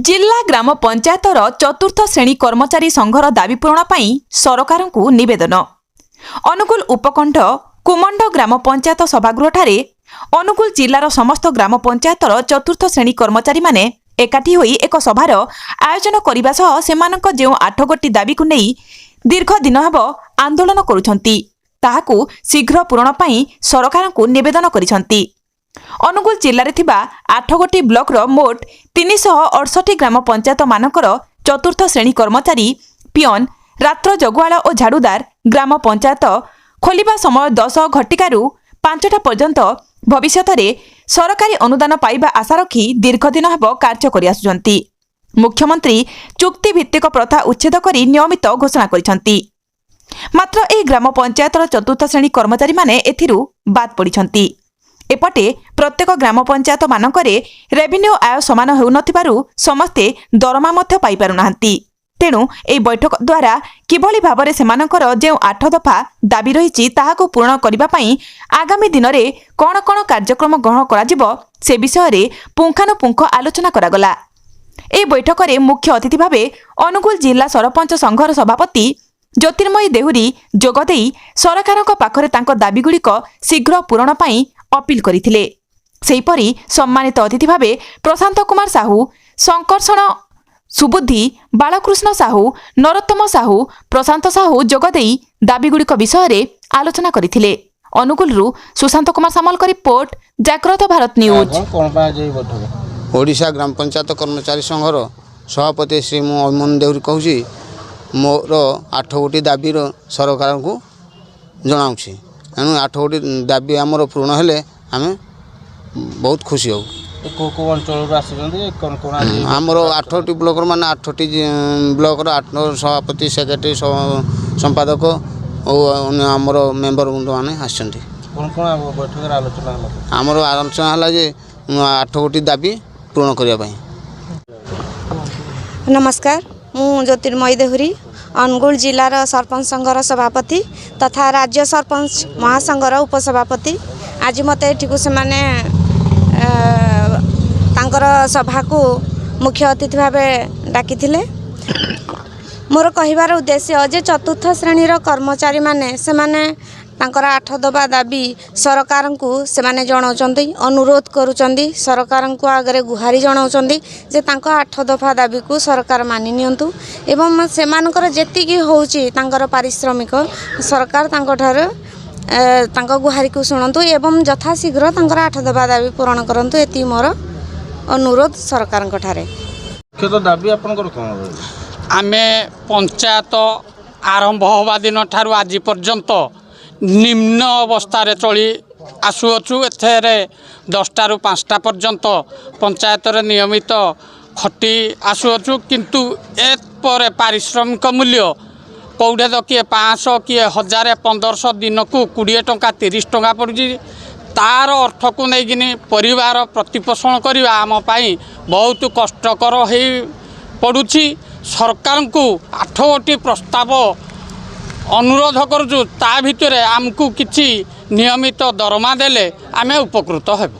ଜିଲ୍ଲା ଗ୍ରାମ ପଞ୍ଚାୟତର ଚତୁର୍ଥ ଶ୍ରେଣୀ କର୍ମଚାରୀ ସଂଘର ଦାବି ପୂରଣ ପାଇଁ ସରକାରଙ୍କୁ ନିବେଦନ। ଅନୁଗୁଳ ଉପକଣ୍ଠ କୁମଣ୍ଡ ଗ୍ରାମ ପଞ୍ଚାୟତ ସଭାଗୃହଠାରେ ଅନୁଗୁଳ ଜିଲ୍ଲାର ସମସ୍ତ ଗ୍ରାମ ପଞ୍ଚାୟତର ଚତୁର୍ଥ ଶ୍ରେଣୀ କର୍ମଚାରୀମାନେ ଏକାଠି ହୋଇ ଏକ ସଭାର ଆୟୋଜନ କରିବା ସହ ସେମାନଙ୍କ ଯେଉଁ ଆଠଗୋଟି ଦାବିକୁ ନେଇ ଦୀର୍ଘ ଦିନ ହେବ ଆନ୍ଦୋଳନ କରୁଛନ୍ତି, ତାହାକୁ ଶୀଘ୍ର ପୂରଣ ପାଇଁ ସରକାରଙ୍କୁ ନିବେଦନ କରିଛନ୍ତି। ଅନୁଗୁଳ ଜିଲ୍ଲାରେ ଥିବା ଆଠଗୋଟି ବ୍ଲକର ମୋଟ 368 ଗ୍ରାମ ପଞ୍ଚାୟତମାନଙ୍କର ଚତୁର୍ଥ ଶ୍ରେଣୀ କର୍ମଚାରୀ, ପିଅନ, ରାତ୍ର ଜଗୁଆଳ ଓ ଝାଡୁଦାର ଗ୍ରାମ ପଞ୍ଚାୟତ ଖୋଲିବା ସମୟ 10 ଘଟିକାରୁ 5ଟା ପର୍ଯ୍ୟନ୍ତ ଭବିଷ୍ୟତରେ ସରକାରୀ ଅନୁଦାନ ପାଇବା ଆଶା ରଖି ଦୀର୍ଘଦିନ ହେବ କାର୍ଯ୍ୟ କରିଆସୁଛନ୍ତି। ମୁଖ୍ୟମନ୍ତ୍ରୀ ଚୁକ୍ତିଭିତ୍ତିକ ପ୍ରଥା ଉଚ୍ଛେଦ କରି ନିୟମିତ ଘୋଷଣା କରିଛନ୍ତି। ମାତ୍ର ଏହି ଗ୍ରାମ ପଞ୍ଚାୟତର ଚତୁର୍ଥ ଶ୍ରେଣୀ କର୍ମଚାରୀମାନେ ଏଥିରୁ ବାଦ୍ ପଡ଼ିଛନ୍ତି। ଏପଟେ ପ୍ରତ୍ୟେକ ଗ୍ରାମ ପଞ୍ଚାୟତ ମାନଙ୍କରେ ରେଭିନ୍ୟୁ ଆୟ ସମାନ ହେଉନଥିବାରୁ ସମସ୍ତେ ଦରମା ମଧ୍ୟ ପାଇପାରୁନାହାନ୍ତି। ତେଣୁ ଏହି ବୈଠକ ଦ୍ୱାରା କିଭଳି ଭାବରେ ସେମାନଙ୍କର ଯେଉଁ ଆଠ ଦଫା ଦାବି ରହିଛି, ତାହାକୁ ପୂରଣ କରିବା ପାଇଁ ଆଗାମୀ ଦିନରେ କ'ଣ କ'ଣ କାର୍ଯ୍ୟକ୍ରମ ଗ୍ରହଣ କରାଯିବ, ସେ ବିଷୟରେ ପୁଙ୍ଖାନୁପୁଙ୍ଖ ଆଲୋଚନା କରାଗଲା। ଏହି ବୈଠକରେ ମୁଖ୍ୟ ଅତିଥି ଭାବେ ଅନୁଗୁଳ ଜିଲ୍ଲା ସରପଞ୍ଚ ସଂଘର ସଭାପତି ଜ୍ୟୋତିର୍ମୟୀ ଦେହୁରୀ ଯୋଗଦେଇ ସରକାରଙ୍କ ପାଖରେ ତାଙ୍କ ଦାବିଗୁଡ଼ିକ ଶୀଘ୍ର ପୂରଣ ପାଇଁ ଅପିଲ କରିଥିଲେ। ସେହିପରି ସମ୍ମାନିତ ଅତିଥି ଭାବେ ପ୍ରଶାନ୍ତ କୁମାର ସାହୁ, ଶଙ୍କର୍ଷଣ ସୁବୁଦ୍ଧି, ବାଳକୃଷ୍ଣ ସାହୁ, ନରୋତ୍ତମ ସାହୁ, ପ୍ରଶାନ୍ତ ସାହୁ ଯୋଗଦେଇ ଦାବିଗୁଡ଼ିକ ବିଷୟରେ ଆଲୋଚନା କରିଥିଲେ। ଅନୁଗୁଳରୁ ସୁଶାନ୍ତ କୁମାର ସାମଲଙ୍କ ରିପୋର୍ଟ, ଜାଗ୍ରତ ଭାରତ ନ୍ୟୁଜ୍। କ'ଣ ପାଇଁ ଆଜି ଏଇ ବୈଠକ? ଓଡ଼ିଶା ଗ୍ରାମ ପଞ୍ଚାୟତ କର୍ମଚାରୀ ସଂଘର ସଭାପତି ଶ୍ରୀ ମୁଁ ଅଭିମନ୍ୟୁ ଦେହୁରୀ କହୁଛି। ମୋର ଆଠ ଗୋଟି ଦାବିର ସରକାରଙ୍କୁ ଜଣାଉଛି। ତେଣୁ ଆଠ ଗୋଟି ଦାବି ଆମର ପୂରଣ ହେଲେ ଆମେ ବହୁତ ଖୁସି ହେବୁ। ଏ କେଉଁ କେଉଁ ଅଞ୍ଚଳରୁ ଆସିଛନ୍ତି, କ'ଣ କ'ଣ ଆଜି? ଆମର ଆଠଟି ବ୍ଲକର, ମାନେ ଆଠଟି ବ୍ଲକର ଆଠ ସଭାପତି, ସେକ୍ରେଟାରୀ, ସମ୍ପାଦକ ଓ ଅନ୍ୟ ଆମର ମେମ୍ବର ବୃନ୍ଦମାନେ ଆସିଛନ୍ତି। କ'ଣ କ'ଣ ବୈଠକରେ ଆଲୋଚନା ହେଲା? ଆମର ଆଲୋଚନା ହେଲା ଯେ ଆଠ ଗୋଟି ଦାବି ପୂରଣ କରିବା ପାଇଁ। ନମସ୍କାର, ମୁଁ ଜ୍ୟୋତିର୍ମୟୀ ଦେହୁରୀ, ଅନୁଗୁଳ ଜିଲ୍ଲାର ସରପଞ୍ଚ ସଂଘର ସଭାପତି ତଥା ରାଜ୍ୟ ସରପଞ୍ଚ ମହାସଂଘର ଉପସଭାପତି। ଆଜି ମୋତେ ଏଠିକୁ ସେମାନେ ତାଙ୍କର ସଭାକୁ ମୁଖ୍ୟ ଅତିଥି ଭାବେ ଡାକିଥିଲେ। ମୋର କହିବାର ଉଦ୍ଦେଶ୍ୟ ଯେ ଚତୁର୍ଥ ଶ୍ରେଣୀର କର୍ମଚାରୀମାନେ ସେମାନେ ତାଙ୍କର ଆଠ ଦଫା ଦାବି ସରକାରଙ୍କୁ ସେମାନେ ଜଣାଉଛନ୍ତି, ଅନୁରୋଧ କରୁଛନ୍ତି, ସରକାରଙ୍କୁ ଆଗରେ ଗୁହାରି ଜଣାଉଛନ୍ତି ଯେ ତାଙ୍କ ଆଠ ଦଫା ଦାବିକୁ ସରକାର ମାନି ନିଅନ୍ତୁ ଏବଂ ସେମାନଙ୍କର ଯେତିକି ହେଉଛି ତାଙ୍କର ପାରିଶ୍ରମିକ, ସରକାର ତାଙ୍କଠାରୁ ତାଙ୍କ ଗୁହାରିକୁ ଶୁଣନ୍ତୁ ଏବଂ ଯଥାଶୀଘ୍ର ତାଙ୍କର ଆଠ ଦଫା ଦାବି ପୂରଣ କରନ୍ତୁ। ଏତିକି ମୋର ଅନୁରୋଧ ସରକାରଙ୍କ ଠାରେ। ମୁଖ୍ୟତଃ ଦାବି ଆପଣଙ୍କର କ'ଣ ରହିବ? ଆମେ ପଞ୍ଚାୟତ ଆରମ୍ଭ ହେବା ଦିନଠାରୁ ଆଜି ପର୍ଯ୍ୟନ୍ତ ନିମ୍ନ ଅବସ୍ଥାରେ ଚଳି ଆସୁଅଛୁ। ଏଥିରେ 10ଟାରୁ 5ଟା ପର୍ଯ୍ୟନ୍ତ ପଞ୍ଚାୟତରେ ନିୟମିତ ଖଟି ଆସୁଅଛୁ, କିନ୍ତୁ ଏ ପରେ ପାରିଶ୍ରମିକ ମୂଲ୍ୟ କେଉଁଠି ତ କିଏ 500, କିଏ 1000, 1500, ଦିନକୁ 20 ଟଙ୍କା, 30 ଟଙ୍କା ପଡ଼ୁଛି। ତାର ଅର୍ଥକୁ ନେଇକିନି ପରିବାର ପ୍ରତିପୋଷଣ କରିବା ଆମ ପାଇଁ ବହୁତ କଷ୍ଟକର ହେଇ ପଡ଼ୁଛି। ସରକାରଙ୍କୁ ଆଠ ଗୋଟି ପ୍ରସ୍ତାବ ଅନୁରୋଧ କରୁଛୁ। ତା ଭିତରେ ଆମକୁ କିଛି ନିୟମିତ ଦରମା ଦେଲେ ଆମେ ଉପକୃତ ହେବୁ।